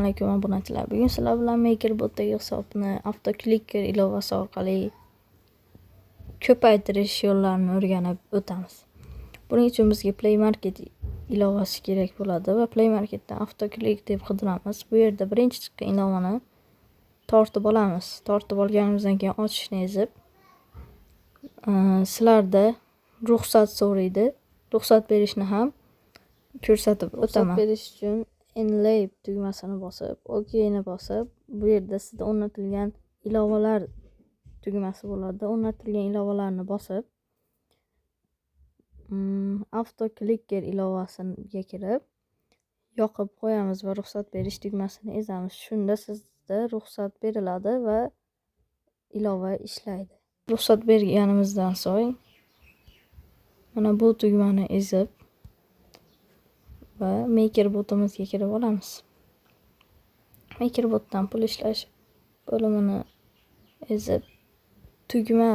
Alaykum, obunachilar. Bugun sizlar bilan MakerBotdagi hisobni AutoClicker ilovasi orqali ko'paytirish yo'llarini o'rganib o'tamiz. Buning uchun bizga Play Market ilovasi kerak bo'ladi va Play Marketdan AutoClick deb qidiramiz. Bu yerda birinchi chiqqan ilovani tortib olamiz. Tortib olganimizdan keyin ochishni ezib, sizlarda ruxsat so'raydi. Ruxsat berishni ham ko'rsatib o'taman. Ruxsat berish uchun Enable tugmasini bosib, OK ni bosib, bu yerda sizda o'rnatilgan ilovalar tugmasi bo'ladi. O'rnatilgan ilovalarni bosib, AutoClicker ilovasiga kirib, yoqib qo'yamiz va ruxsat berish tugmasini ezamiz. Shunda sizda ruxsat beriladi va ilova ishlaydi. Ruxsat berganimizdan so'ng mana bu tugmani ezib va MakerBotimizga kirib olamiz. MakerBotdan pul ishlash bo'limini ezib, tugma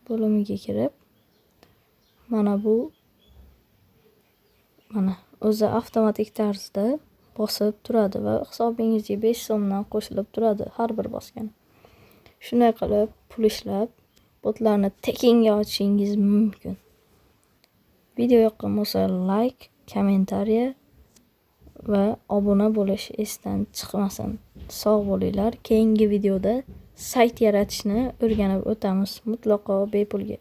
bo'limiga kirib, mana bu, mana, o'zi avtomatik tarzda bosib turadi va hisobingizga 5 so'mdan qo'shilib turadi har bir bosgan. Shunday qilib pul ishlab, botlarni tekinga ochishingiz mumkin. Video yoqqan bo'lsa, layk, kommentariya va obuna bo'lish esdan chiqmasin. Sog' bo'linglar. Keyingi videoda sayt yaratishni o'rganib o'tamiz. Mutlaqo bepulga.